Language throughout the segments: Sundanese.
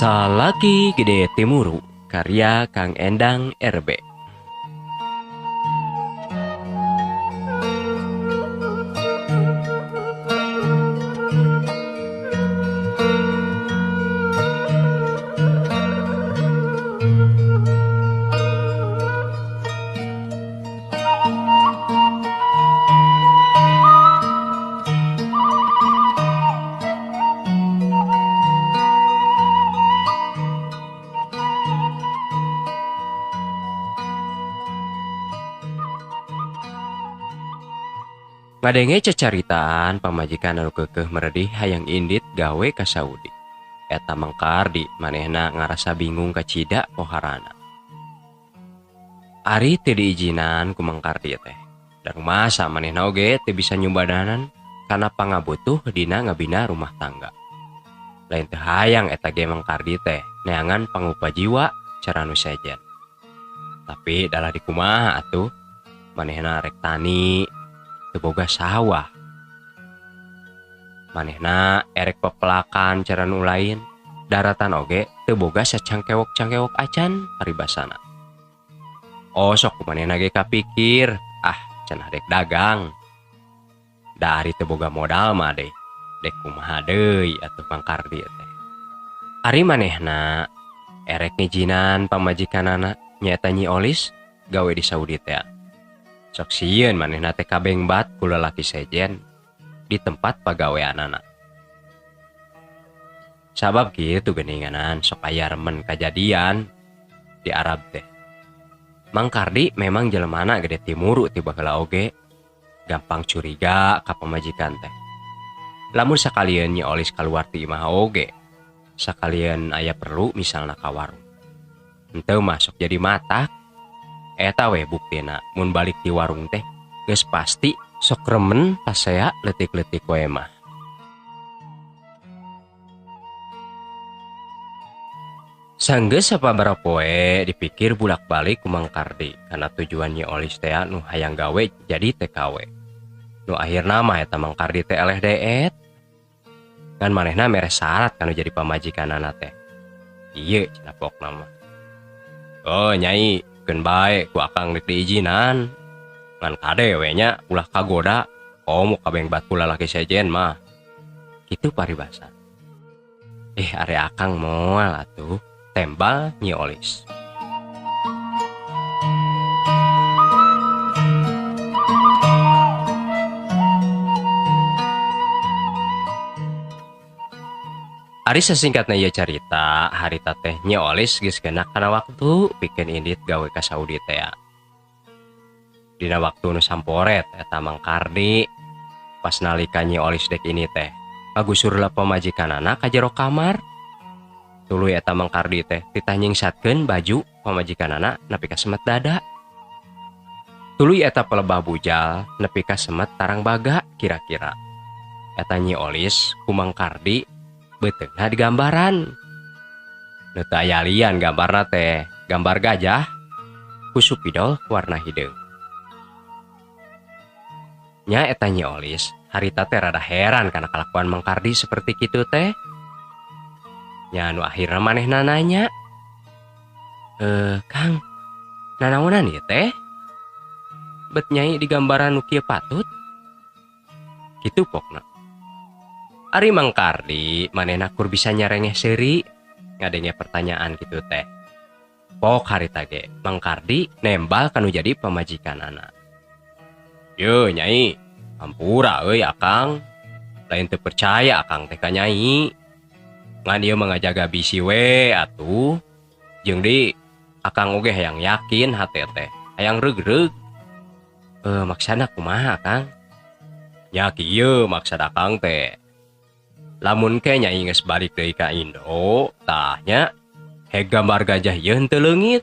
Salaki Gede Timuru karya Kang Endang RB. Ngadenge cacaritaan pamajikan anu keukeuh meredih hayang indit gawe ka Saudi. Eta Mang Kardi manehna ngarasa bingung kacida poharana. Ari teu diijinan ku Mang Kardi teh. Dan masa manehna oge teu bisa nyumbadanan kana pangabutuh dina ngabina rumah tangga. Lain teu hayang eta ge Mang Kardi teh neangan pangupa jiwa cara nu sejen. Tapi dalah dikumaha atuh manehna rek tani teu boga sawah. Manehna erek pepelakan cara nu lain, daratan oge teu boga sacangkewok-cangkewok acan paribasana. Oh sok manehna ge kapikir, ah cenah dek dagang. Da ari teu boga modal mah deh, dek kumaha deui atuh Mang Kardi teh. Ari manehna erek ngijinan pamajikanana nyaeta Nyi Olis gawe di Saudi teh. Sok sieun manehna teh kabengbat ku lalaki sejen di tempat pagaweanana. Sabab kitu geuninganan sok aya remen kajadian di Arab teh. Mang Kardi memang jelemana gede timuru ti baheula oge, gampang curiga ka pamajikan teh. Lamun sakalieun Nyi Olis kaluar ti imah oge, sakalieun aya perlu misalna ka warung. Henteu mah sok jadi matak. Eta we buktina mun balik di warung teh geus pasti sok remen pasea leutik-leutik we mah. Sanggeus sababaraha poe dipikir bulak-balik ku Mang Kardi kana tujuan Nyi Olis teh nu hayang gawe jadi TKW. Nu akhirna mah eta Mang Kardi teh eleh deet. Ngan manehna mere syarat kanu jadi pamajikanana teh. Ieu cenah pokna mah. Oh nyai keun bae ku akang rek diijinan. Ngan kade we nya ulah kagoda komo kabengbat ku lalaki sejen mah. Kitu paribasa. Ari akang moal atuh tembal Nyi Olis. Ari sasingkatna ieu carita, harita teh Nyi Olis geus kena kana waktu pikeun indit gawe ka Saudi teh. Dina waktu nu samporet eta Mang Kardi pas nalika Nyi Olis dek ini teh ngagusur pamajikanana ka jero kamar. Tuluy eta Mang Kardi teh titah nyingsatkeun baju pamajikanana nepi ka semet dada. Tuluy eta pelebah bujal nepi ka semet tarang baga kira-kira. Eta Nyi Olis ku Mang Kardi beuteungna digambaran. Nu teu aya lian gambarna teh, gambar gajah ku supidol warna hideung. Nya eta Nyi Olis harita teh rada heran kana kalakuan Mang Kardi seperti kitu teh. Nya nu akhirna manehna nanya, Kang, nanaonan ieu teh? Bet nyai digambaran nu kieu patut?" Kitu pokna. Ari Mang Kardi manehna kur bisa nyarengeh seuri ngadenge pertanyaan kitu teh. Pok harita ge Mang Kardi nembal kanu jadi pamajikanana. "Yeuh nyai, hampura euy akang. Lain teu percaya akang teh ka nyai. Ngan ieu mah ngajaga bisi we atuh. Jeung di akang oge hayang yakin hate teh, hayang reug-reug." Maksana kumaha Kang?" "Nya kieu maksad akang teh. Lamun ke nyai geus balik deui ka Indo, tah nya he gambar gajah ieu henteu leungit.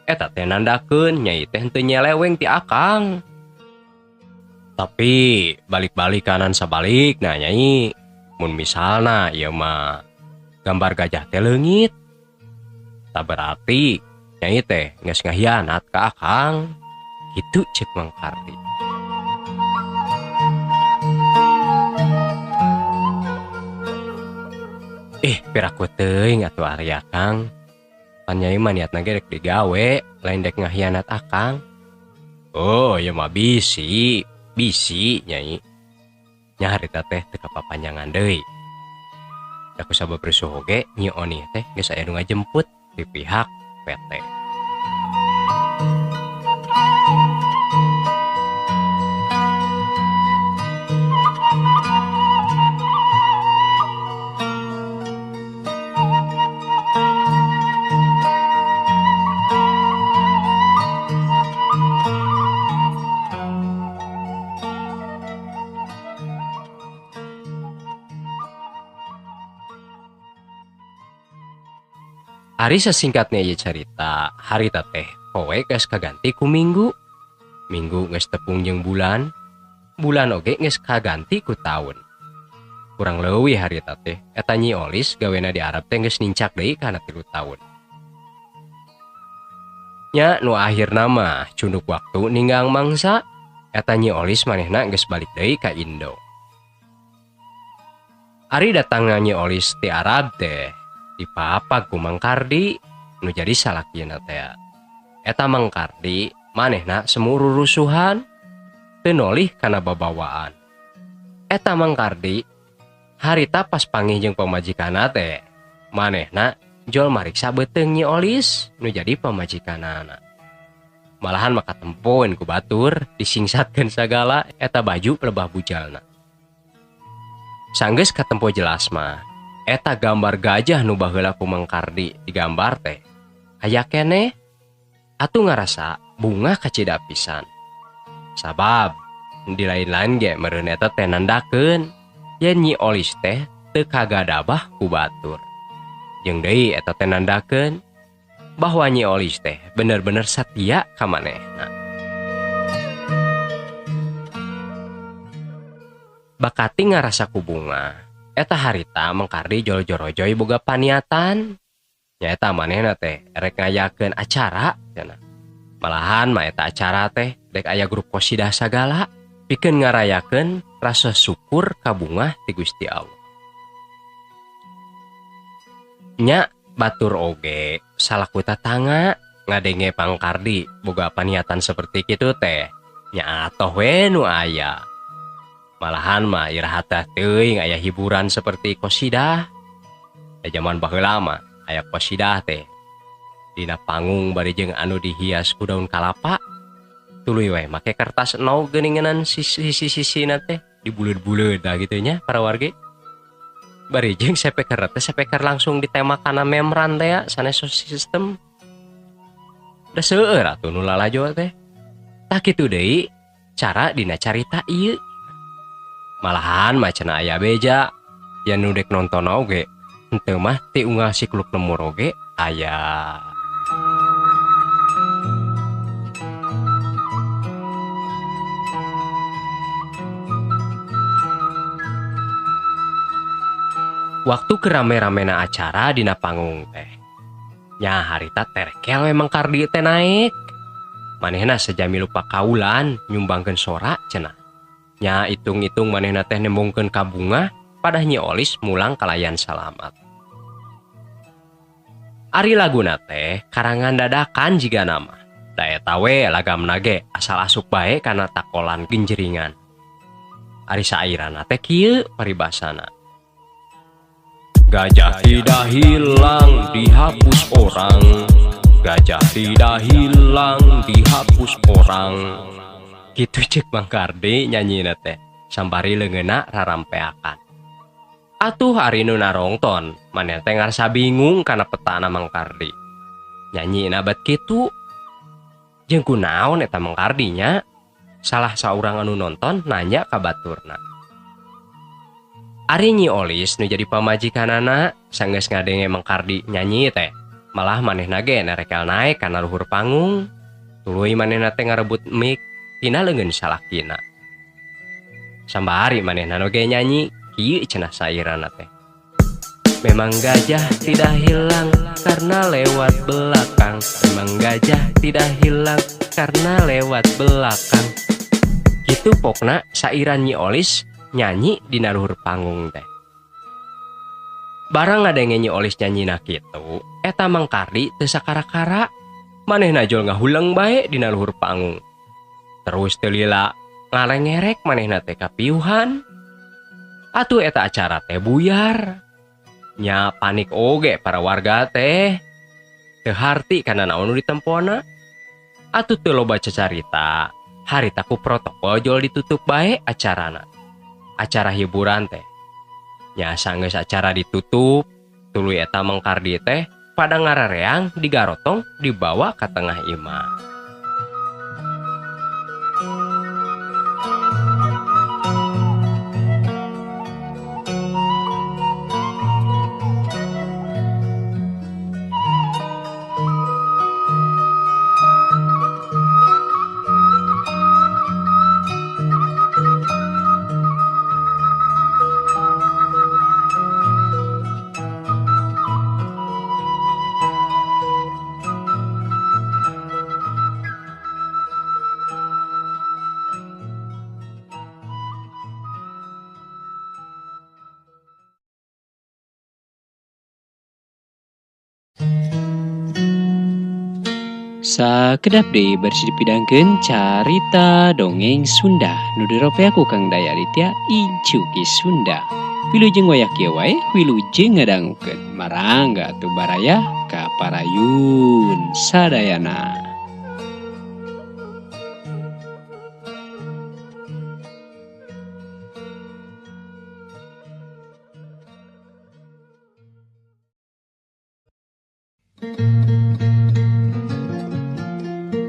Eta teh nandakeun nyai teh henteu nyeleweng ti akang. Tapi balik-balik kanan sabalikna nyai, mun misalna ieu mah gambar gajah teh leungit, tah berarti nyai teh geus ngahianat ka akang." Kitu ceuk Mang Kardi. Ih, piraku teuing atuh ari akang. Pan nyai mah niatna ge rek digawe, lain dek ngahianat akang. Oh, ieu mah bisi, bisi nyai. Nya harita teh teu kapapanjangan deui. Da kusabab rusuh oge Nyi Oni teh geus aya nu ngajemput ti pihak PT. Ari sasingkatna ieu carita, harita teh poe geus kaganti ku minggu. Minggu geus tepung jeung bulan, bulan oge geus kaganti ku taun. Kurang leuwih harita teh eta Nyi Olis gawena di Arab teh geus nincak deui kana 3 taun. Nya nu akhirna mah cunduk waktu ninggang mangsa, eta Nyi Olis manehna geus balik deui ka Indo. Ari datangna Nyi Olis ti Arab teh dipapag ku Mang Kardi nu jadi salakina teh. Eta Mang Kardi manehna semu rurusuhan teu nolih kana babawaan. Eta Mang Kardi harita pas pangih jeung pamajikanna teh manehna jol mariksa beuteung Nyi Olis nu jadi pamajikanana. Malahan maka tempoeun ku batur disingsatkeun sagala eta baju pelebah bujalna. Sanggeus katempo jelas mah eta gambar gajah nu baheula ku Mang Kardi digambar teh aya keneh atuh ngarasa bunga kacida pisan. Sabab di lain-lain ge meureun eta teh nandakeun yen Nyi Olis teh teu kagadabah ku batur. Jeung deui eta teh nandakeun bahwa Nyi Olis teh bener-bener satia ka manehna. Bakati ngarasa ku bunga eta harita Mang Kardi jol-jorojoy boga paniatan. Nyaeta manehna teh rek ngayakeun acara cenah. Malahan mah eta acara teh dek aya grup qosidah sagala pikeun ngarayakeun rasa syukur ka bungah ti Gusti Allah. Nya batur oge salaku tatangga ngadenge Mang Kardi boga paniatan seperti kitu teh nya atoh we nu aya. Malahan mah iraha teh teuing aya hiburan seperti qosidah. Da jaman baheula mah aya qosidah teh dina panggung bari jeung anu dihias ku daun kalapa. Tuluy we make kertas nou geuninganan sisi-sisina teh dibuleud-buleud dah kitu nya para wargi. Bari jeung speaker teh speaker langsung ditembak kana membran teh ya sanes sistem. Da seueur atuh nu lalajo teh. Tah kitu deui cara dina carita ieu. Malahan mah cenah aya beja yen nu dek nonton oge henteu mah ti unggal sikluk lemur oge aya. Waktu kerame-ramena acara dina panggung teh nya harita terkel we Mang Kardi teh naik. Manehna sejami lupa kaulan nyumbangkeun sora cenah. Nya hitung-hitung manehna teh nembongkeun ka bunga padah Nyi Olis mulang kalayan salamat. Ari laguna teh karangan dadakan jiga nama. Da eta we lagamna ge asal asup bae kana takolan genjeringan. Ari sairana teh kieu paribasana. Gajah tidak hilang dihapus orang. Gajah tidak hilang dihapus orang. Kitu cek Mang Kardi nyanyina teh sambari leungeunna rarampeakan. Atuh ari nu narongton maneh teh ngarasa bingung kana petana Mang Kardi. Nyanyina bat kitu. Jeung kunaon eta Mang Kardi nya? Salah saurang anu nonton nanya ka baturna. Ari Nyi Olis nu jadi pamajikanana sanggeus ngadenge Mang Kardi nyanyi teh malah manehna ge nerekel naek kana luhur panggung. Tuluy manehna teh ngarebut mic tina leungeun salakina. Sambari manehna oge nyanyi kieu cenah sairana teh. Memang gajah tidak hilang karena lewat belakang. Memang gajah tidak hilang karena lewat belakang. Kitu pokna sairan Nyi Olis nyanyi dina luhur panggung teh. Barang ngadenge Nyi Olis nyanyina kitu, eta Mang Kardi teu sakara-kara. Manehna jol ngahuleng bae dina luhur panggung. Terus teu lila ngalengerek manehna teh kapiuhan. Atuh eta acara teh buyar. Nya panik oge para warga teh. Teu harti kana naon nu ditempona. Atuh teu loba cacarita. Harita ku protokol jol ditutup bae acarana. Acara hiburan teh. Nya sanggeus acara ditutup, tuluy eta Mang Kardi teh pada ngarareang digarotong dibawa ka tengah imah. Sakedap deui bari dipidangkeun carita dongeng Sunda nu diropea ku Kang Daya Aditya Incu Ki Sunda. Wilujeng wayah kieu wae wilujeng ngadangukeun. Marangga atuh baraya ka parayun sadayana.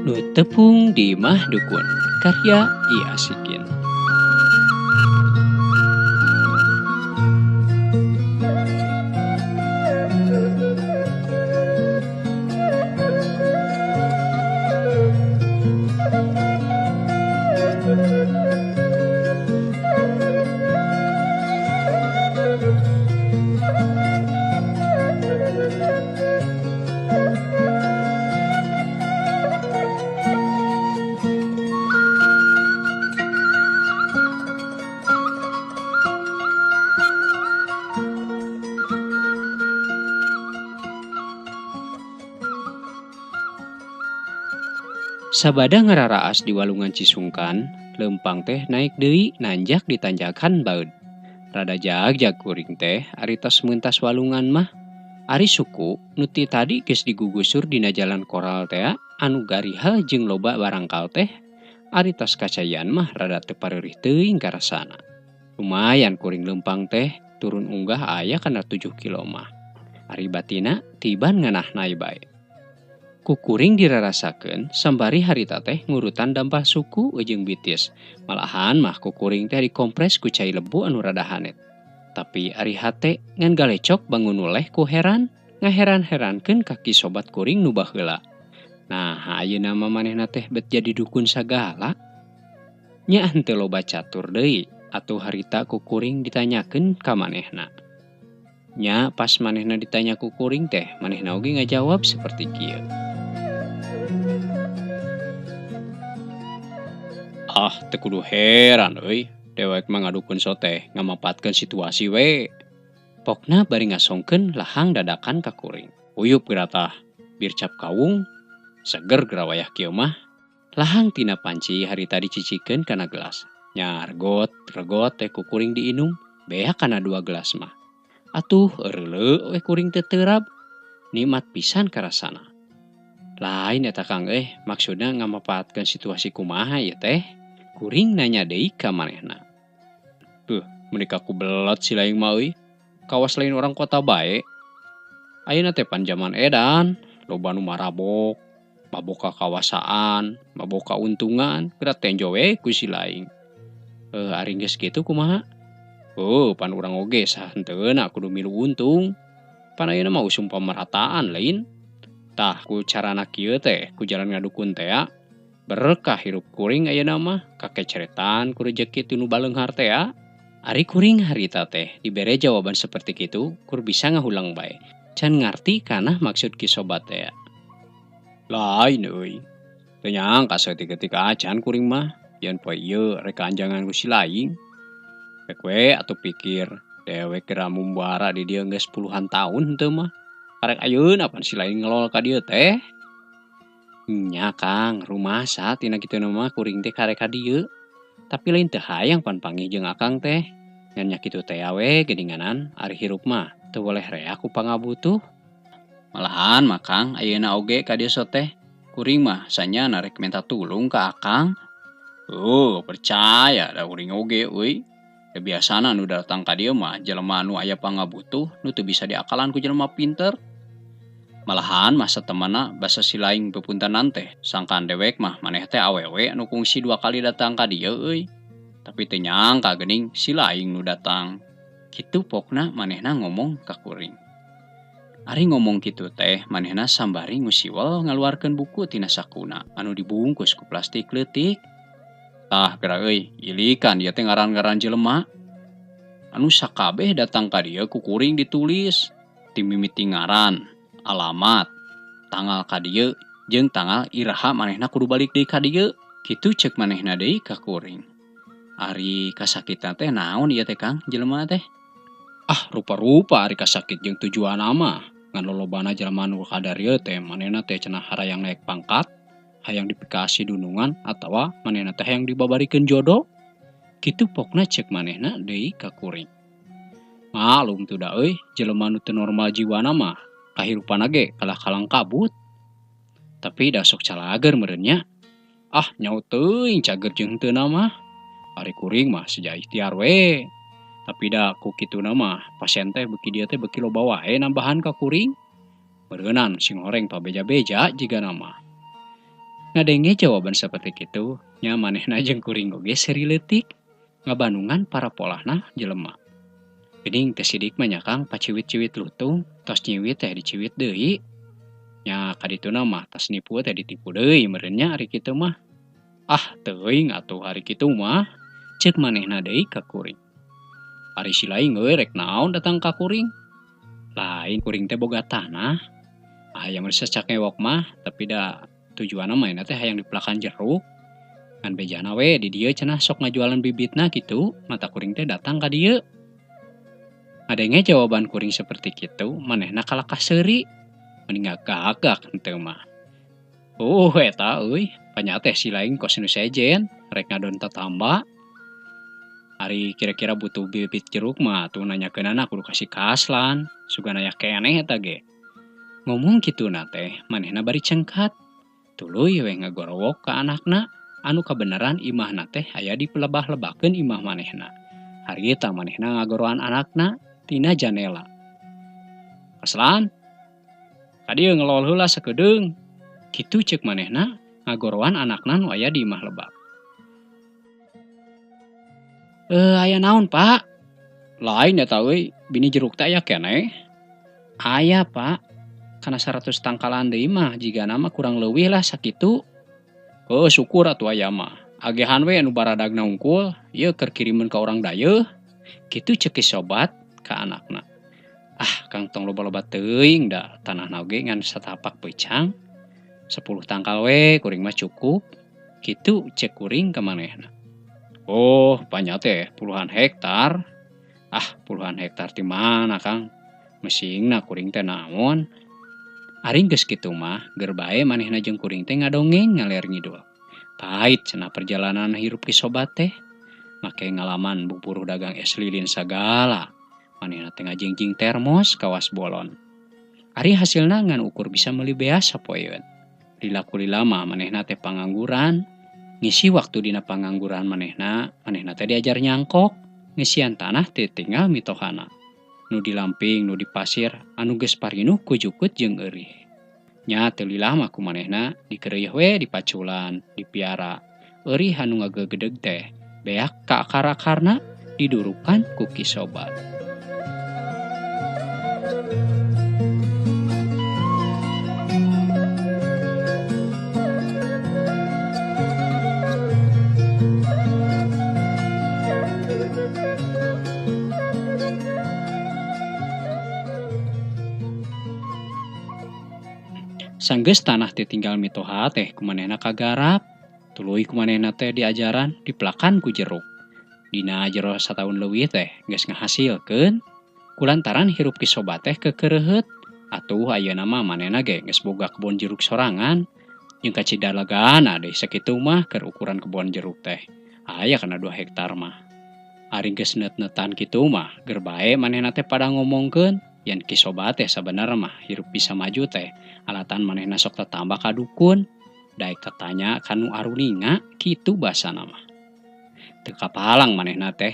Nu tepung di Imah Dukun karya I Asikin. Sabada ngararaas di walungan Cisungkan, lempang teh naik deui nanjak di tanjakan baeud. Rada jag-jag kuring teh ari tos meuntas walungan mah. Ari suku nu ti tadi geus digugusur dina jalan koral tea anu garihal jeung loba barangkal teh. Ari tos kacayan mah rada teu pareurih teuing karasana. Lumayan kuring lempang teh turun unggah aya kana 7 kilo mah. Ari batina tiban nganah bae. Kukuring dirarasakeun sambari harita teh ngurutan dampal suku jeung bitis. Malahan mah kukuring teh dikompres ku cai lebu anu rada hanet. Tapi ari hate ngan galecok bangun nuleh ku heran, ngaheran-herankeun kaki sobat kuring nu baheula. Nah, ayeuna mah manehna teh bet jadi dukun sagala. Nya henteu loba catur deui atuh harita kukuring ditanyakeun ka manehna. Nya pas manehna ditanya ku kuring teh, manehna oge ngajawab seperti kieu. Ah, teu kudu heran euy. Dewek mah ngadukun soteh ngamapatkeun situasi we. Pokna bari ngasongkeun lahang dadakan ka kuring. Uyup geura tah, bir cap kawung, seger geura wayah kieu mah. Lahang tina panci harita dicicikeun kana gelas. Nya regot, regot teh ku kuring diinum, beak kana 2 gelas mah. Atuh eureuleuh we kuring teu terab. Nikmat pisan karasana. Lain eta Kang maksudna ngamapaatkeun situasi kumaha ieu teh? Kuring nanya deui ka manehna. Beuh, meuni kaku belet si laing mah euy. Kawas lain orang kota bae. Ayeuna teh pan jaman edan, loba nu marabok, mabok kakawasaan, mabok kauntungan, geura tenjo we ku si laing. Ari geus kitu kumaha? Oh, pan urang oge sahenteuna kudu milu untung. Pan ayeuna mah usum pamerataan lain. Tah ku carana kieu teh, ku jalan ngadukun teh berkah hirup kuring ayeuna mah kakeceretan ku rejeki ti nu baleunghar teh. Ari kuring harita teh dibere jawaban seperti kitu kur bisa ngahulang bae. Can ngarti kana maksud ki sobat teh. Lain euy. Teu nyangka saeutik-eutik acan kuring mah yen poe ieu rek anjangan ku si laing. Rek we atuh pikir Dewek geura mumbara di dieu geus puluhan tahun henteu mah. Karek ayeuna pan si lain ngelol ka dieu teh. Nya Kang, rumasa tina kitu mah kuring teh karek ka dieu. Tapi lain teu hayang pan panggih jeung akang teh. Ngan nya kitu teh we geuninganan ari hirup mah teu boleh rea ku pangabutuh. Malahan mah Kang ayeuna oge ka dieu teh. Kuring mah sanyana rek minta tulung ka akang. Oh, percaya da kuring oge euy. Da biasana nu datang ka dieu mah jelema nu aya pangabutuh nu teu bisa diakalan ku jelema pinter. Malahan mah satemana basa si laing pepuntanan teh sangkaan dewek mah maneh teh awewe nu kungsi 2 kali datang ka dieu euy. Tapi teu nyangka geuning si laing nu datang. Kitu pokna manehna ngomong ka kuring. Ari ngomong kitu teh manehna sambari ngusiwel ngaluarkeun buku tina sakuna anu dibungkus ku plastik leutik. Tah geura euy, ilikan ieu teh ngaran-ngaran jelema. Anu sakabeh datang ka dieu ku kuring ditulis ti mimiti ngaran, alamat, tanggal ka dieu jeung tanggal iraha manehna kudu balik deui ka dieu. Kitu ceuk manehna deui ka kuring. Ari kasakitan teh naon ieu teh Kang jelema teh? Ah, rupa-rupa ari kasakit jeung tujuanna mah. Ngan lolobana jelema nu kadarieu teh manehna teh cenah harayang naik pangkat, hayang dipikasi dunungan atawa manehna teh hayang dibabarikeun jodoh. Kitu pokna ceuk manehna deui ka kuring. Malum tuh da euy, jelema nu teu normal jiwana mah kahirupanna ge kalah kalang kabut. Tapi da sok calager meureun nya. Ah, nyaho teuing cager jeung henteu mah. Ari kuring mah seja ikhtiar we. Tapi da ku kituna mah pasien teh beuki dieu teh beuki loba wae nambahan ka kuring. Beureunan sing horeng pabeja-beja jigana mah. Ngadenge jawaban seperti kitu, nya manehna jeung kuring oge seri leutik ngabanungan para polahna jelema. Geuning teh sidik mah nya Kang paciwit-ciwit lutung, tos nyiwit teh diciwit deui. Nya kadituna mah tas nipu teh ditipu deui meureun nya ari kitu mah. Ah, teuing atuh ari kitu mah. Ceuk manehna deui ka kuring. Ari si laing euy rek naon datang ka kuring? Lain kuring teh boga tanah. Hayang resecak ngewok mah, tapi da tujuanna mah teh hayang dipelakan jeruk. Ngan bejana we di dieu cenah sok ngajualan bibitna kitu, mata kuring teh datang ka dieu. Ngadenge jawaban kuring seperti kitu, manehna kalakah seuri. Mending gagak henteu mah. Eta euy, panya teh si laing kos nu sejen, rek ngadon tatamba. Ari kira-kira butuh bibit jeruk mah tuh nanyakeunana kudu kasih kaslan, sugan aya keneh eta ge. Ngomong kituna teh manehna bari cengkat. Tuluy we ngagorowok ka anakna anu kabeneran imahna teh aya di pelebah-lebakeun imah manehna. Harita manehna ngagoroan anakna tina janela. Kaslan, kadieu ngelol heula sakedeung. Kitu ceuk manehna ngagoroan anakna nu aya di imah lebak. Aya naon, Pak? Lain eta euy, bini jeruk teh aya keneh. Aya, Pak. Kana 100 tangkalan deui mah jigana mah kurang leuwih lah sakitu. Oh, syukur atuh aya mah. Agehan we anu baradagna unggul, ieu keur kirimeun ka urang dayeuh. Kitu ceuk sobat ka anakna. Ah, Kang tong loba-loba teuing da tanahna oge ngan satapak peucang. 10 tangkal we kuring mah cukup. Kitu ceuk kuring ka manehna. Oh, panya teh puluhan hektar. Ah, puluhan hektar di mana, Kang? Mesingna kuring teh naon? Ari geus kitu mah, geur bae manehna jeung kuring teh ngadongeng ngaler ngidul. Pahit cenah perjalanan hirup ki sobat teh. Make ngalaman buburuh dagang es lilin sagala. Manehna teh ngajingjing termos kawas bolon. Ari hasilna ngan ukur bisa meuli beas sapoeun. Lila kulila mah manehna teh pangangguran. Ngisi waktu dina pangangguran manehna, manehna teh diajar nyangkok, ngisian tanah teh tinggal mitohana. Nu di lamping, nu di pasir, anu geus parinuh ku jukut jeung eurih. Nya teu lila mah ku manehna dikeureuh we dipaculan, dipiara. Eurih anu ngagegedeg teh beak ka akar-akarna didurukan ku Ki Sobat. Sanggeus tanah teh tinggal mitoha teh kumanehna kagarap, tuluy kumanehna teh diajaran dipelakan ku jeruk. Dina jero sataun leuwih teh geus ngahasilkeun. Kulantaran hirup Ki Sobat teh kekereuheut. Atuh ayeuna mah manehna ge geus boga kebon jeruk sorangan. Jeung kacidalagana deui sakitu mah keur ukuran kebon jeruk teh. Aya kana 2 hektar mah. Ari geus neut-neutan kitu mah ger bae manehna teh pada ngomongkeun yen Ki Sobat teh sabenerna mah hirup bisa maju teh alatan manehna sok tatambah ka dukun. Daek tatanya ka nu aruninga kitu basana mah. Teu kapalang manehna teh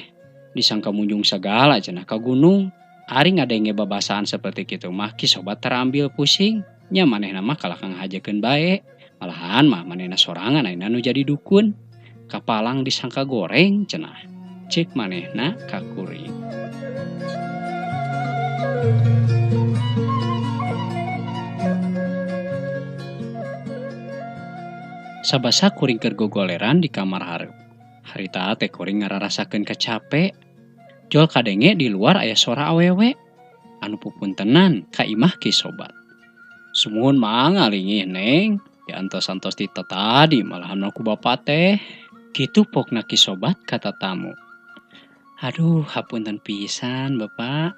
disangka munjung sagala cenah ka gunung. Ari ngadenge babasaan seperti kitu mah Ki Sobat terambil pusing. Nya manehna mah kalah ngahajakeun bae. Malahan mah manehna sorangan ayeuna nu jadi dukun. Kapalang disangka goreng cenah. Cek manehna ka kuring. Sabasa kuring keur gogoleran di kamar hareup. Harita teh kuring ngararasakeun kacape. Jol kadenge di luar aya sora awewe anu pupuntenan ka imah Ki Sobat. Sumuhun mangga lingih neng, diantos-antos ti tadi malahan ku bapa teh. Kitu pokna Ki Sobat kata tamu. Aduh, hapunten pisan bapak.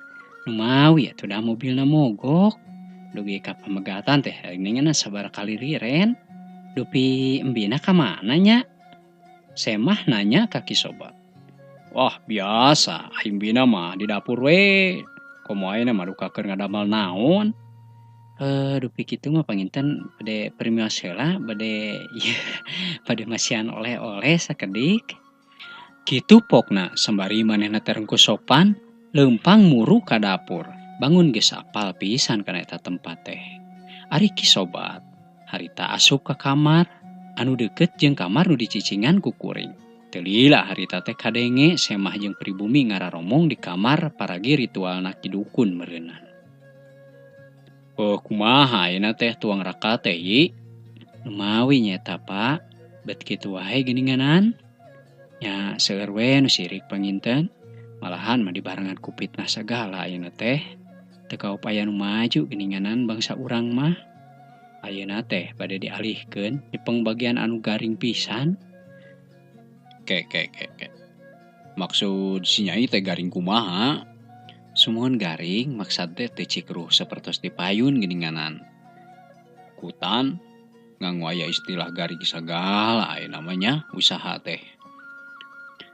Numawi atuh da mobilna mogok. Dugi ka pamegatan teh geuningan sabaraha kali riren. Dupi embina ka mana nya? Semah nanya ka Ki Sobat. Wah, biasa, embina mah di dapur we. Komo ayeuna mah duka keur ngadamel naon? Dupi kitu mah panginten bade permios heula, bade bade masihan oleh-oleh sakedik. Kitu pokna sembari manehna teh rengku sopan, leumpang muru ka dapur. Bangun geus apal pisan kana eta tempat teh. Ari Ki Sobat harita asup ka kamar anu deukeut jeung kamar nu dicicingan ku kuring. Teu lila harita teh kadenge semah jeung pribumi ngararomong di kamar paragi ritualna Ki Dukun meureunna. Oh, kumaha ayeuna teh tuang raka teh yi? Lumawi nya eta Pak, bet kitu wae geuninganan. Nya seueur we nu sirik panginten, malahan mah dibarengan ku fitnah sagala ayeuna teh. Teu kaupaya nu maju geuninganan bangsa urang mah. Ayeuna teh bade dialihkeun di pengbagian anu garing pisan. Ke ke ke ke. Maksud si nyai teh garing kumaha? Sumuhun garing maksad teh teu cikruh sapertos di payun geuninganan. Kutan nganggo aya istilah garing sagala aya namanya usaha teh.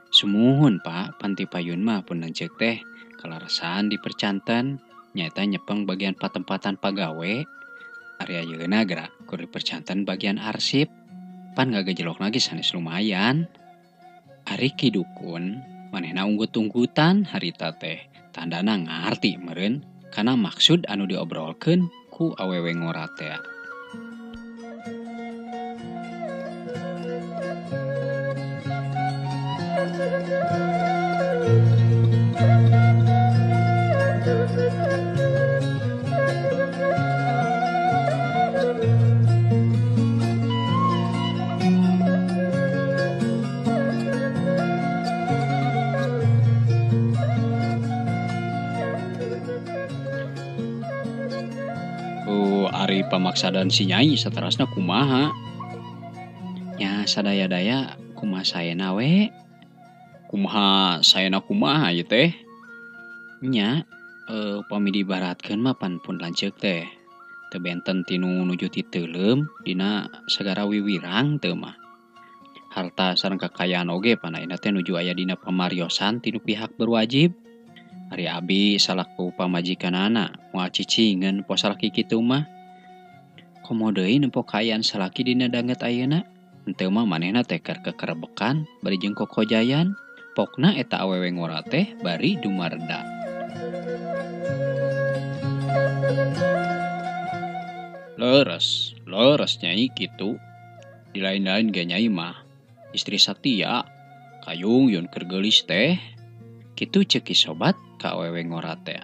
Sumuhun Pak, panti payun mah pun lanceuk teh kalarasan dipercanten nyaeta nyepeng bagian patempatan pagawe. Ari ayeuna geura kur dipercanten bagian arsip. Pan ngagajelokna ge sanes lumayan. Ari Ki Dukun manehna unggut-unggutan harita teh. Tandana ngarti meureun kana maksud anu diobrolkeun ku awewe ngora teh. Ari pamaksadan si nyai saterasna kumaha? Nya sadaya-daya kumaha saena we? Kumaha saena kumaha ieu teh? Nya, upami dibaratkeun mah pan pun lanceuk teh. Teu benten tinu nuju ti teuleum dina sagara wiwirang teu mah. Harta sareng kakayaan oge pan ayeuna teh nuju aya dina pamariosan tinu pihak berwajib. Ari abi salaku pamajikanana moal cicingeun poe salaki kitu mah. Komo deui nempo kaayaan salaki dina danget ayeuna? Henteu mah manehna teh keur kekerebekan bari jeung kokojayan. Pokna eta awewe ngora teh bari dumarda. Leres, leres nyai kitu. Di lain-lain ge nyai mah istri satia kayung yun keur geulis teh. Kitu ceuk Ki Sobat ka awewe ngora teh.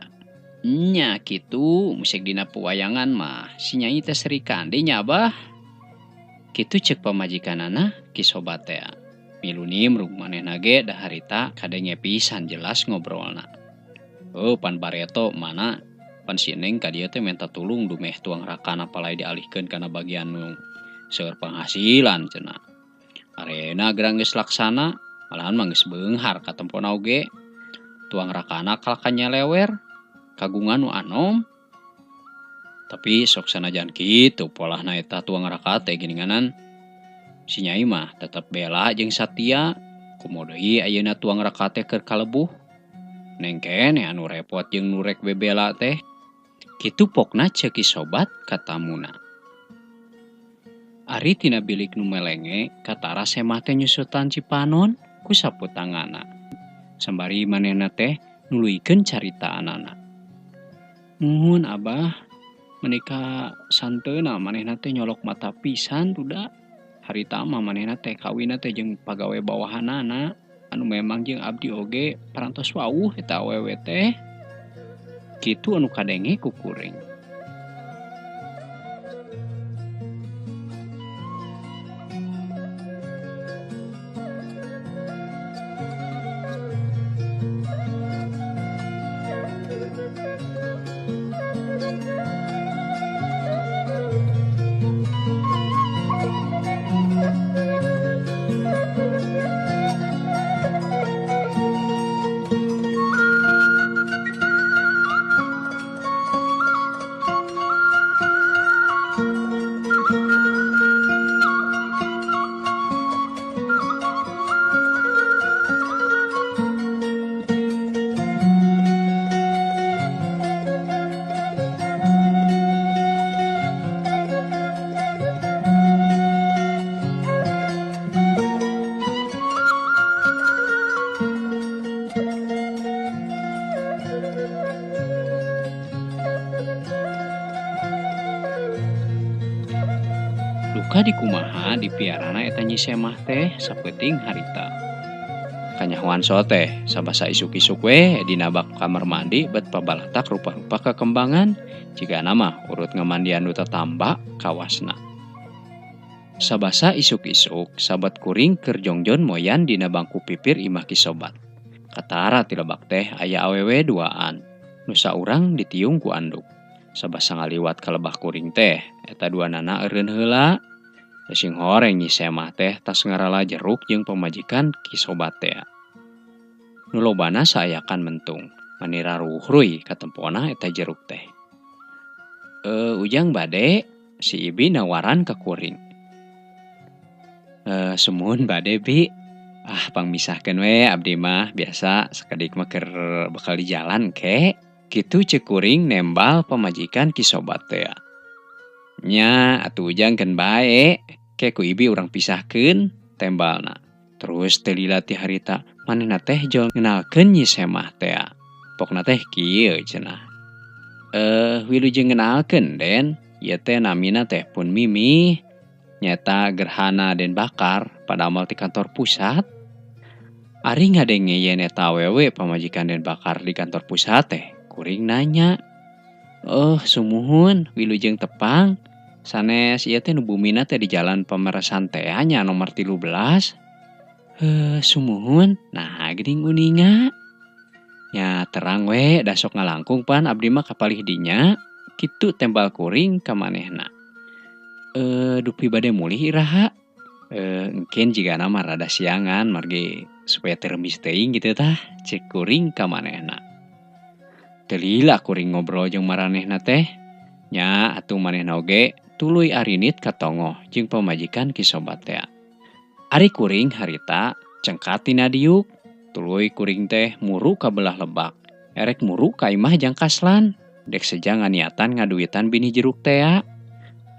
Nya kitu musik dina pewayangan mah si nyai teh Sri Kandi nya abah. Kitu ceuk pamajikanana Ki Sobat teh. Milu nimrung manehna ge da harita kadenge pisan jelas ngobrolna. Oh, pan bareto mana pan si Neng ka dieu teh minta tulung dumeh tuang rakana palai dialihkeun kana bagian nu seueur penghasilan cenah. Arena gerang geus laksana Malahan mah geus beunghar katempona oge. Tuang rakana kalahka nyelewer, kagungan nu anom. Tapi sok sanajan kitu polahna eta tuang raka teh geuninganan. Si Nyai mah tetep bela jeung satia. Komo deui ayeuna tuang raka teh keur kalebuh. Neng keneh anu repot jeung nu rek bebela teh. Kitu pokna ceuk Ki Sobat katamuna. Ari tina bilik nu melenge katara Semah teh nyusutan cipanon ku sapu tanganna. Sambari manehna teh nuluykeun caritaanana. Muhun Abah, menika santeuna manehna teh nyolok mata pisan duda. Harita mah manehna teh kawinna teh jeung pagawe bawahanana anu memang jeung abdi oge parantos wawuh eta awewe teh. Kitu anu kadenge ku kuring. Duka dikumaha dipiarana eta Nyi Semah teh sapeuting harita. Kanyahoan so teh sabasa isuk-isuk we dina bak kamar mandi bet pabalatak rupa-rupa kekembangan jigana mah urut ngamandian nu tatamba kawasna. Sabasa isuk-isuk sabat kuring keur jongjon moyan dina bangku pipir imah Ki Sobat. Katara ti lebak teh aya awewe duaan nu saurang ditiung ku anduk. Sabasa ngaliwat ka lebah kuring teh eta duanana eureun heula. Sing horeng Nyi Semah teh tas ngarala jeruk jeung pamajikan Ki Sobat teh. Nu lobana saayakan mentung, manira ruhruy katempona eta jeruk teh. Ujang bade si Ibi nawaran ka kuring. Sumuhun bade Bi. Ah pangmisahkeun we abdi mah biasa sakedik mah keur bekal di jalan ke. Kitu ceuk kuring nembal pamajikan Ki Sobat teh. Nya atuh Ujang keun bae, ke ku Ibi urang pisahkeun tembalna. Terus teu lila ti harita manehna teh jol ngenalkeun Nyi Semah teh. Pokna teh kieu cenah. Wilujeng ngenalkeun Den, ieu teh namina teh pun Mimi. Nyata Gerhana Den Bakar padamel ti kantor pusat. Ari ngadenge yen eta awewe pamajikan Den Bakar di kantor pusat teh, kuring nanya. Oh, sumuhun wilujeng tepang. Sanes ieu teh nu bumina teh di jalan Pemeresan teh nya nomor 13. Sumuhun. Nah, geuning uninga. Nya terang we da sok ngalangkung pan abdi mah kapalih dinya. Kitu tembal kuring ka manehna. Dupi bade mulih iraha. Engken jigana mah rada siangan margi supaya teu remis teuing kitu tah ceuk kuring ka manehna. Teu lila kuring ngobrol jeung maranehna teh. Nya atuh manehna oge tuluy arinit ka tongoh jeung pamajikan Ki Sobat teh. Ari kuring harita cengkat tina diuk, tuluy kuring teh muru ka belah lebak. Erek muru ka imah jang kaslan, dek seja nganiatan ngaduitan binih jeruk teh.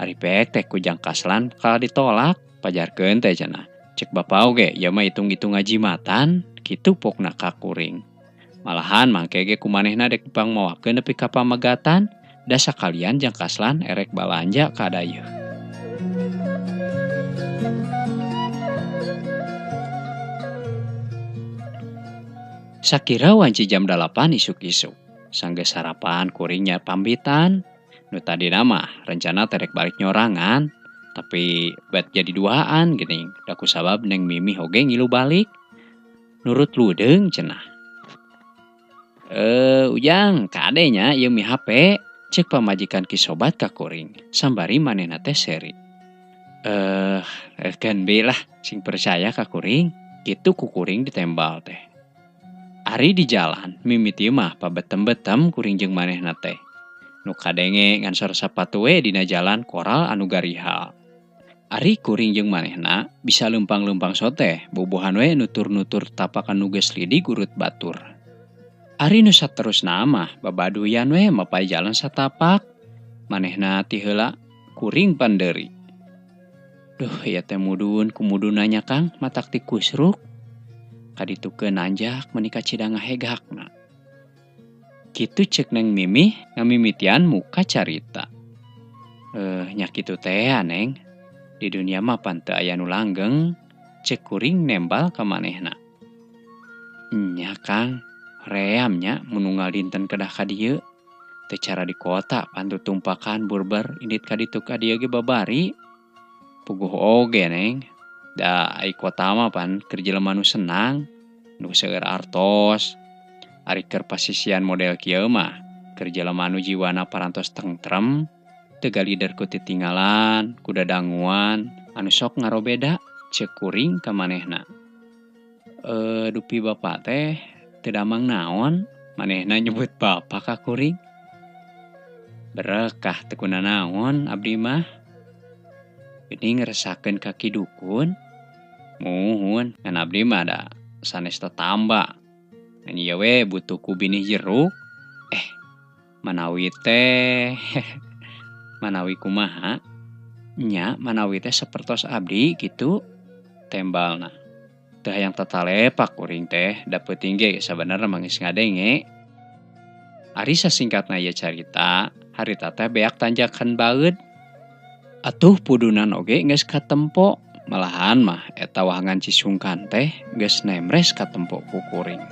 Ari pek teh ku jang kaslan kalah ditolak, pajarkeun teh cenah. Cek bapa oge ieu mah hitung-hitung ngajimatan, kitu pokna ka kuring. Malahan mangke ge ku manehna dek pangmawakeun nepi ka pamegatan, da sakalian jang kaslan erek balanja ka dayeuh. Sakira wanci jam 8 isuk-isuk. Sanggeus sarapan kuringnya pambitan. Nu tadina mah rencana terek balik nyorangan, tapi bet jadi duaan geuning. Da ku sabab Neng Mimi oge ngilu balik. Nurut ludeung cenah. Ujang kade nya ieu mi HP. Cek pamajikan Ki Sobat ka kuring. Sambari manehna teh seri. Keun be lah sing percaya ka kuring. Kitu ku kuring ditembal teh. Ari di jalan mimiti mah pabetem-betem kuring jeung manehna teh. Nu kadenge ngan sora sapatu we dina jalan koral anu garihal. Ari kuring jeung manehna bisa leumpang-leumpang soteh bobohan we nutur-nutur tapakan nu geus lidi gurut batur. Ari nu saterusna mah babaduyan we mapay jalan satapak. Manehna ti heula kuring pandeuri. Duh ieu teh mudun kumudun nanya Kang matak ti kusruk. Kaditukeun nanjak meuni kacida ngahegakna. Kitu ceuk Neng Mimih ngamimitian muka carita. Nya kitu teh Neng. Di dunia mah pan teu aya nu langgeng, ceuk kuring nembal ka manehna. Nya Kang, ream nya mun unggal dinten kedah ka dieu. Teu cara di kota pan tutumpakan burber indit ka ditu ka dieu ge babari. Puguh oge Neng. Da ai kota mah pan keur jelema nu senang, nu seueur artos. Ari keur pasisian model kieu mah keur jelema nu jiwana parantos tentrem. Teu galider ku titinggalan, ku dadanguan, anu sok ngarobeda ceuk kuring ka manehna. Dupi bapak teh teu damang naon, manehna nyebut bapak ka kuring. Berekah teu kunanaon abdi mah. Geuning ngresakeun ka Ki Dukun. Muhun, ngan abdi mah da sanes tatamba. Ngan ieu we butuh ku binih jeruk. Manawi teh manawi kumaha? Nya manawi teh sapertos abdi kitu tembalna. Teu hayang tatalepak kuring teh da peuting ge sabenerna mah geus ngadenge. Ari sasingkatna ieu carita, harita teh beak tanjakan baeud. Atuh pudunan oge geus katempo, malahan mah eta wahangan Cisungkan teh geus nemres katempo ku kuring.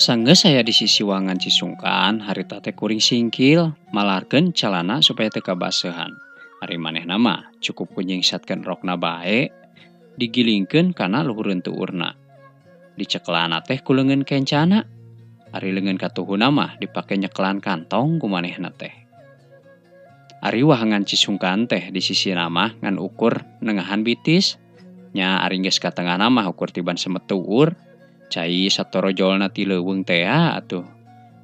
Sanggeus aya di sisi wangan Cisungkan, harita teh kuring singkil, malarkeun calana supaya teu kabasehan. Ari manehna mah cukup ku nyingsatkeun rokna bae, digilingkeun kana luhureun tuurna. Dicekelana teh ku leungeun kencana. Ari leungeun katuhuna mah dipake nyekelan kantong ku manehna teh. Ari wahangan Cisungkan teh di sisina mah ngan ukur nengahan bitis, nya ari geus ka tengahna mah ukur tiban semet tuur. Cai satorojolna ti leuweung tea atuh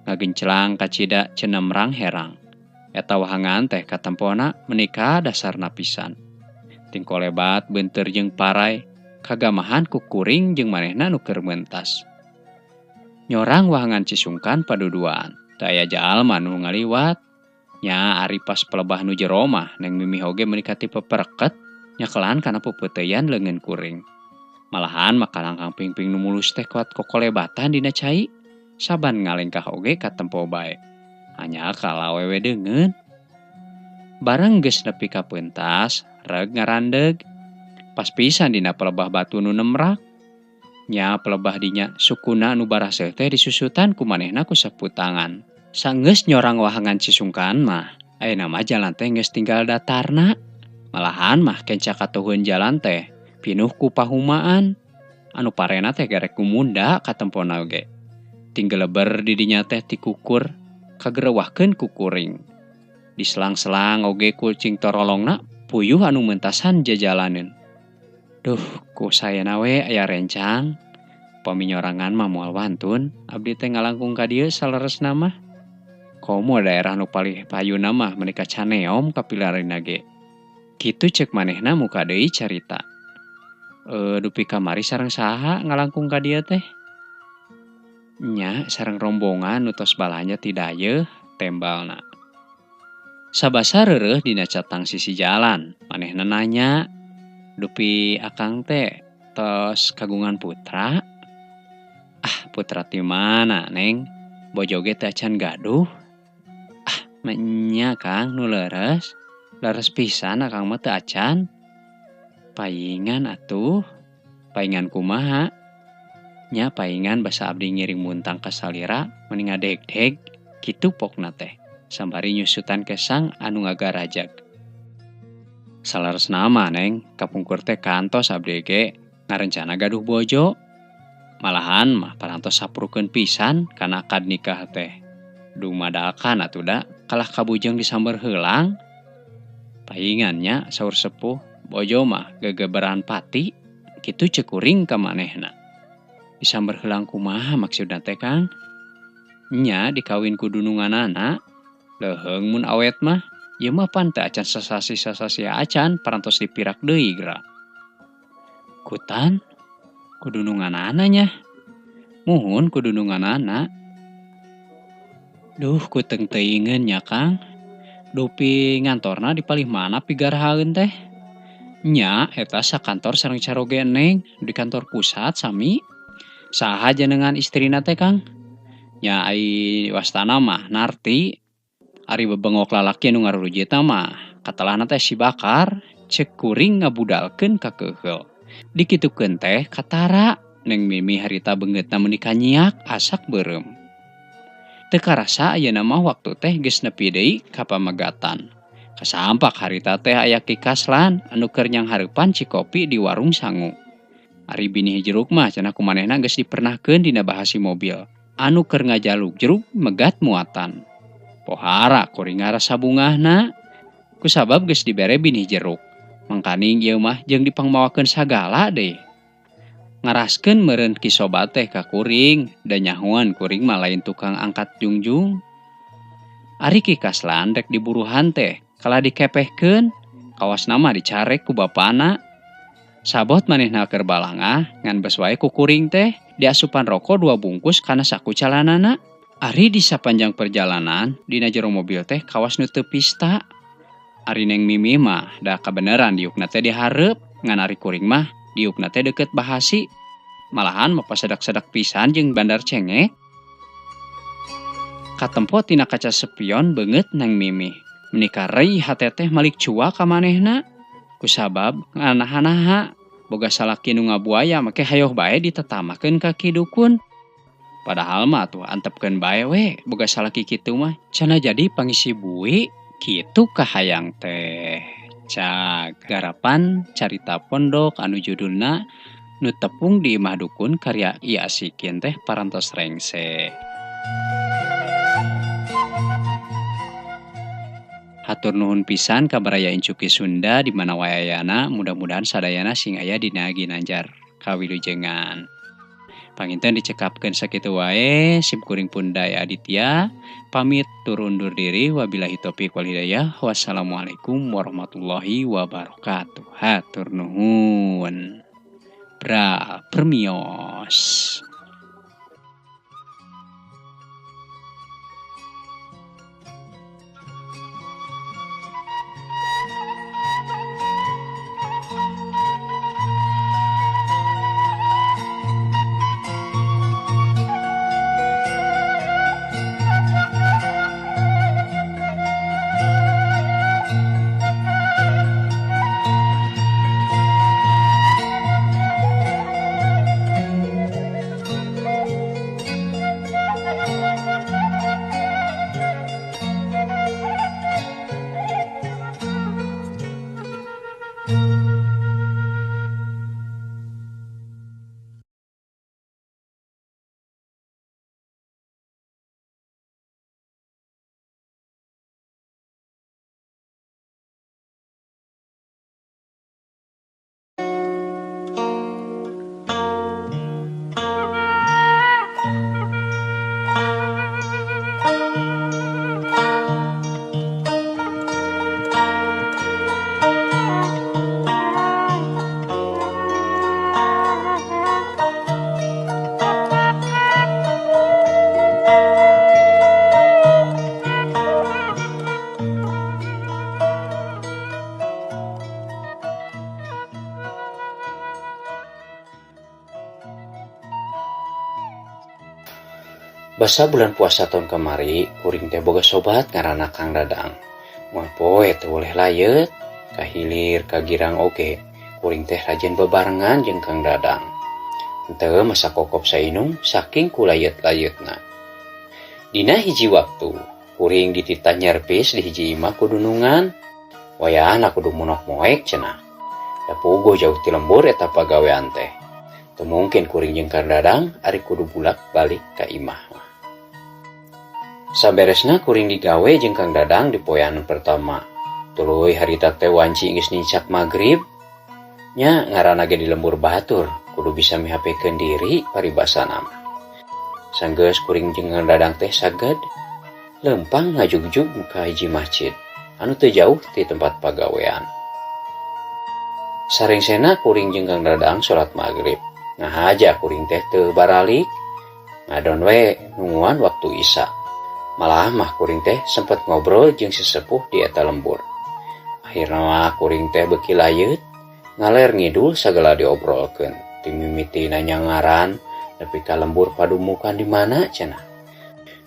ngagencelang kacida cenemrang herang. Eta wahangan teh katempona menika dasarna pisan. Tingkolebat beunteur jeung parai kagamahan ku kuring jeung manehna nu keur mentas. Nyorang wahangan Cisungkan paduduaan, teu aya jalma nu ngaliwat. Nya ari pas pelebah nu jero mah Neng Mimih oge meuni ka tipe pereket nyekelan kana peupeuteuyan leungeun kuring. Malahan mah kalangkang pingping nu mulus teh kuat kokolebatan dina cai, saban ngalengkah oge katempo bae. Hanya kala awewe deungeun. Bareng geus nepi ka peuntas, reg ngarandeg. Pas pisan dina pelebah batu nu nemrak. Nya pelebah dinya sukuna nu baraseuh teh disusutan ku manehna ku sapu tangan. Sanggeus nyorang wahangan Cisungkan mah, ayeuna mah jalan teh geus tinggal datarna. Malahan mah kenca katuhun jalan teh pinuh ku pahumaan. Anu parena teh garek gumunda katempona oge. Tinggeleber di dinya teh tikukur kagerewahkeun ku kuring. Diselang-selang oge ku cing torolongna puyuh anu mentasan jajalaneun. Duh, ku sayana we aya rencang. Paminyorangan mah moal wantun, abdi teh ngalangkung ka dieu saleresna mah. Komo daerah nu palih payuna mah meuni ka caneom kapilarina ge. Kitu ceuk manehna muka deui carita. Dupi kamari sareng saha ngalangkung ka dieu teh? Nya sareng rombongan nu tos balanja ti dayeuh tembalna. Sabasa reureuh dina catang sisi jalan, manehna nanya, "Dupi akang teh tos kagungan putra?" "Ah, putra ti mana, Neng? Bojo ge teh acan gaduh." "Ah, nya Kang nu leres. Leres pisan akang mah teu acan." "Paingan atuh." "Paingan kumaha?" "Nya paingan basa abdi ngiring muntang ka salira meni ngadegdeg." Kitu pokna teh. Sambari nyusutan kesang anu ngagarajag. Saleresna mah Neng, kapungkur teh kantos abdi ge ngarencana gaduh bojo. Malahan mah parantos saprukeun pisan kana akad nikah teh. Dumadakan atuh da kalah kabujeng disamber heulang. Paingan nya saur sepuh, bojo mah gegeberan pati, kitu ceuk kuring ka manehna. Disamber heulang kumaha maksudna teh Kang? Nya dikawin ku dununganana. Leuheung mun awet mah, ieu mah pan teu acan sasasi-sasasi acan parantos dipirak deui geura. Kutan ku dununganana nya. Muhun ku dununganana. Duh ku teung-teuingeun nya Kang. Dupi ngantorna di palih mana pigarhaeun teh? Nya eta sakantor sareng caroge Neng di kantor pusat sami. Saha jenengan istrina teh Kang? Nya ai wastana mah Narti. Ari bebengok lalaki anu ngarurujitna mah katelahna teh si Bakar ceuk kuring ngabudalkeun ka keuheul. Dikitukeun teh katara Neng Mimi harita beungeutna meuni kanyiak asak beureum. Teu karasa ayeuna mah waktu teh geus nepi deui ka pamegatan. Kasampak harita teh aya Ki Kaslan anu keur nyanghareupan cikopi di warung sangu. Ari binih jeruk mah cenah ku manehna geus dipernahkeun dina bahasi mobil anu keur ngajaluk-jeruk megat muatan. Pohara kuring ngarasa bungahna kusabab geus dibere binih jeruk. Mangkaning ieu mah jeung dipangmawakeun sagala deui. Ngaraskeun meureun Ki Sobat teh ka kuring da nyahoan kuring mah lain tukang angkat jungjung. Ari Ki Kaslan rek diburuhan teh kalah dikepehkeun, kawasna mah dicarek ku bapana. Sabot manehna keur balangah ngan bes wae ku kuring teh diasupan roko 2 bungkus kana saku calanana. Ari di sapanjang perjalanan dina jero mobil teh kawas nu teu pista. Ari Neng Mimi mah da kabeneran diukna teh dihareup, ngan ari kuring mah diukna teh deukeut bahasi. Malahan mah pasedak-sedak pisan jeung bandar cengek. Katempo tina kaca spion beungeut Neng Mimi. Meuni karei hate teh malik cua ka manehna. Kusabab nganaha-naha boga salaki nu ngabuaya make hayoh bae ditetamakeun ka Ki Dukun. Padahal mah tuh antepkeun bae we boga salaki kitu mah cenah jadi pangisi bui kitu kahayang teh. Cag garapan carita pondok anu judulna Nu Tepung di Imah Dukun karya I Asikin teh parantos rengse. Hatur nuhun pisan ka baraya Incuki Sunda di mana wae ayana, mudah-mudahan sadayana sing aya dina ginanjar kawilujengan. Panginten dicekapkeun sakitu wae, sim kuring pun Daya Aditya pamit tur undur diri, wabillahi taufik wal hidayah, wassalamualaikum warahmatullahi wabarakatuh. Hatur nuhun. Bra permios. Basa bulan puasa tahun kamari, kuring teh boga sobat ngaranna Kang Dadang. Moal poe teh boleh layeut, kahilir kagirang oge, kuring teh rajin bebarengan jeung Kang Dadang. Henteu masa kokop sainum saking ku layeut-layeutna. Dina hiji waktu, Kuring dititah nyerpis di hiji imah ku dunungan. Wayahna kudu monok moek cenah. Da puguh jauh ti lembur eta pagawean teh. Teu mungkin kuring jeung Kang Dadang ari kudu bulak-balik ka imah mah. Saberesna kuring digawe jeung Kang Dadang di poean pertama. Tuluy harita teh wanci geus nincak magrib. Nya ngaranna ge di lembur batur, kudu bisa mihapekeun diri paribasana mah. Sanggeus kuring jeung Kang Dadang teh saged leumpang ngajugjug ka hiji masjid anu teu jauh ti tempat pagawean. Sarengsena kuring jeung Kang Dadang salat magrib. Ngahaja kuring teh teu baralik, ngadon we nungguan waktu Isya. Malah mah kuring teh sempet ngobrol jeung sesepuh di eta lembur. Akhirna mah kuring teh beuki layeut, ngaler ngidul sagala diobrolkeun. Ti mimiti nanya ngaran, nepi ka lembur padumukan di mana cenah.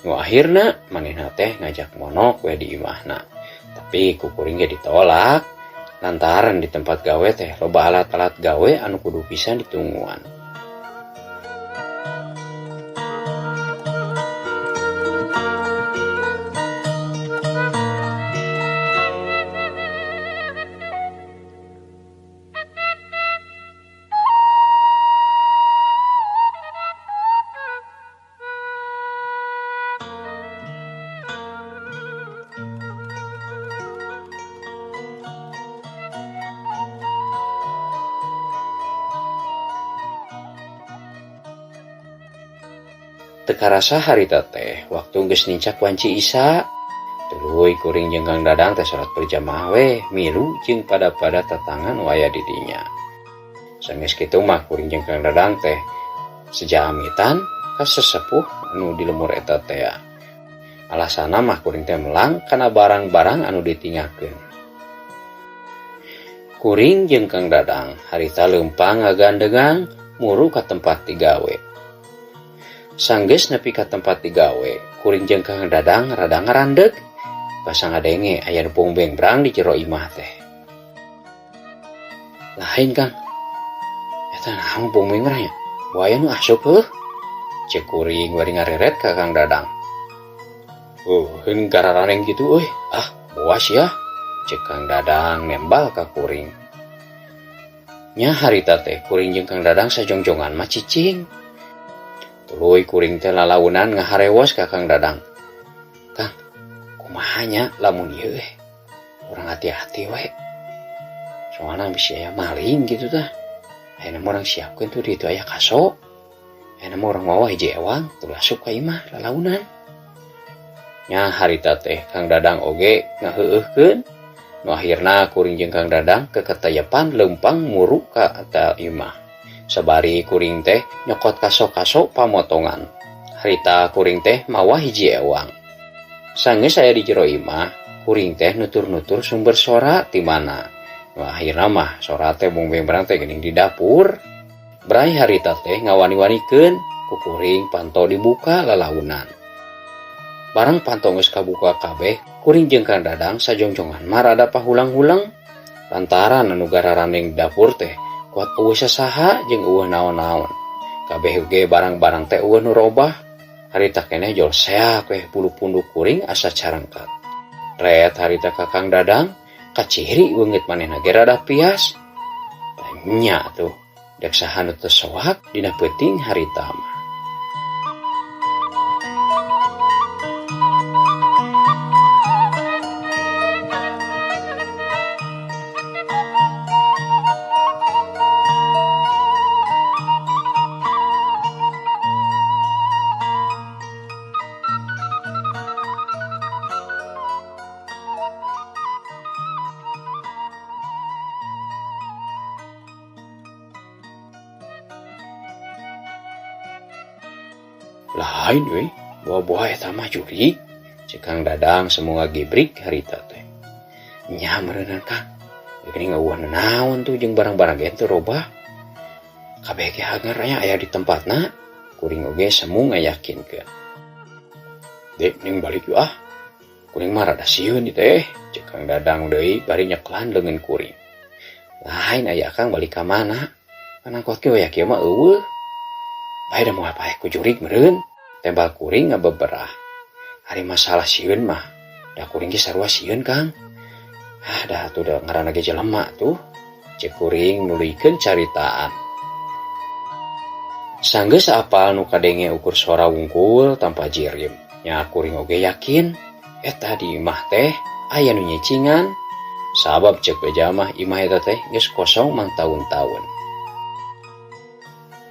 Nu akhirna manehna teh ngajak monok we di imahna. Tapi ku kuring ge ditolak. Lantaran di tempat gawe teh loba alat-alat gawe anu kudu pisan ditungguan. Teu karasa harita teh waktu geus nincak wanci Isya. Tuluy kuring jeung Kang Dadang teh salat berjamaah we milu jeung pada-pada tatangan nu aya di dinya. Sanggeus kitu mah kuring jeung Kang Dadang teh sejamitan ka sesepuh anu di lembur eta teh. Alasanna mah kuring teh melang kana barang-barang anu ditinggalkeun. Kuring jeung Kang Dadang harita leumpang ngagandengan muru ka tempat digawe. Sanggeus nepi ka tempat digawe, kuring jeung Kang Dadang rada ngarandeg, basa ngadenge aya nu bongbengbrang di jero imah teh. Lain Kang, eta naon bongbengbrang nya? Buaya nu asup heuh? Ceuk kuring bari ngareret ka Kang Dadang. Heuh, gararaneng kitu euy. Ah, boas ya. Ceuk Kang Dadang nembal ka kuring. Nya harita teh kuring jeung Kang Dadang sajongjongan mah cicing. Tuluy kuring teh lalaunan ngaharewos ka Kang Dadang. Kang, kumaha nya lamun ieu eh? Urang hati-hati we. Soalna bisi aya maling gitu tah. Ayeuna mah urang siapkeun tuh di ditu aya kaso. Ayeuna mah urang mawa hiji ewang tuluy asup ka imah lalaunan. Nya harita teh Kang Dadang oge ngaheueuhkeun. Nu akhirna kuring jeung Kang Dadang keketayepan leumpang muru ka eta imah. Sabari kuring teh nyokot kaso-kaso pamotongan. Harita kuring teh mawa hiji ewang. Sanggeus aya di jero imah, kuring teh nutur-nutur sumber sora ti mana. Nu akhirna mah sora teh bongbengbrang teh geuning di dapur. Bray harita teh ngawani-wanikeun ku kuring panto dibuka lalaunan. Barang panto geus kabuka kabeh, kuring jeung Kang Dadang sajongjongan mah rada pahulang-hulang. Lantaran anu gararandeng di dapur teh kuat eueuh sasaha jeung eueuh naon-naon. Kabeh ge barang-barang teh eueuh nu robah. Harita keneh jol seak weh bulu punduk kuring asa carangkat. Ret harita ka Kang Dadang, kaciri beungeut manehna ge rada pias. Nya tuh, dek saha nu teu soak dina peuting harita mah. Lain euy, buah-buah eta mah jurig. Ceuk Kang Dadang semu ngagibrik harita teh. Nya meureunan Kang, geuning eueuh nanaon tuh jeung barang-barang ge teu robah. Kabeh ge hanger nya aya di tempatna, kuring oge semu ngayakinkeun. Dek ning balik yuk ah. Kuring mah rada sieun ieu teh, ceuk Kang Dadang deui bari nyeklan leungeun kuring. Lain aya Akang balik ka mana? Pan angkot ge waya kieu mah eueuh. Bae da moal paeh ku jurig meureun. Tembal kuring ngabeberah. Ari masalah sieun mah da kuring ge sarua sieun Kang. Ah dah atuh da ngaranna ge jelema tuh. Cek kuring nuluykeun caritaan. Sanggeus apal nu kadenge ukur sora wungkul tanpa jirim. Nya kuring oge yakin eta di imah teh aya nu nyicingan. Sabab cek beja mah imah eta teh geus kosong mangtaun-taun.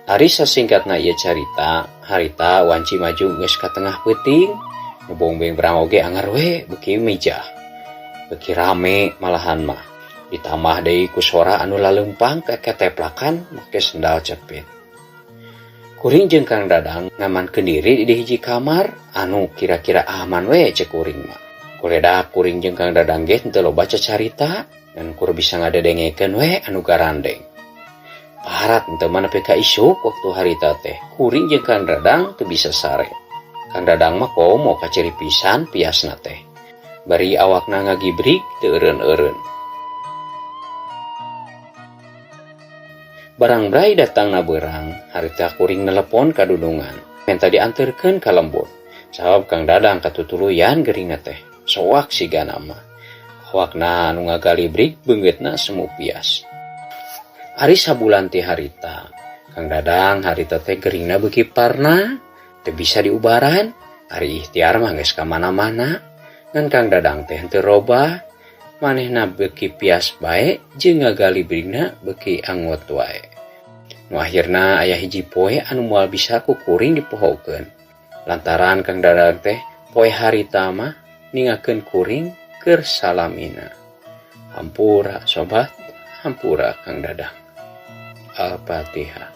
Ari sasingkatna ieu carita, harita wanci maju geus ka tengah peuting, nu bongbeng berang oge angar we beuki mijah. Beuki rame malahan mah. Ditambah deui ku sora anu laleumpang keketeplakan make sendal cepit. Kuring jeung Kang Dadang ngamankeun diri di hiji kamar anu kira-kira aman we cek kuring mah. Kuredak kuring jeung Kang Dadang ge henteu loba cacarita ngan kur bisa ngadedengekeun we anu garandeng. Parat henteu mah nepi ka isuk waktu harita teh kuring jeung Kang Dadang teu bisa sare. Kang Dadang mah komo kaciri pisan piasna teh. Bari awakna ngagibrik teu eureun-eureun. Barang brai datangna beurang, harita kuring nelepon ka dudungan, menta dianterkeun ka lembur. Sabab Kang Dadang katutuluyan geuringna teh, soak sigana mah. Awakna anu ngagalibrik beungeutna semu pias. Ari sabulan ti harita, Kang Dadang harita teh geuringna beuki parna, teu bisa diubaran, ari ikhtiar mah geus ka mana-mana. Ngan Kang Dadang teh henteu robah, manehna beuki pias bae jeung ngagalibrigna beuki angot wae. Nu akhirna aya hiji poe anu moal bisa ku kuring dipohokeun. Lantaran Kang Dadang teh poe harita mah ningakeun kuring keur salamina. Hampura sobat, hampura Kang Dadang. Al-Fatihah.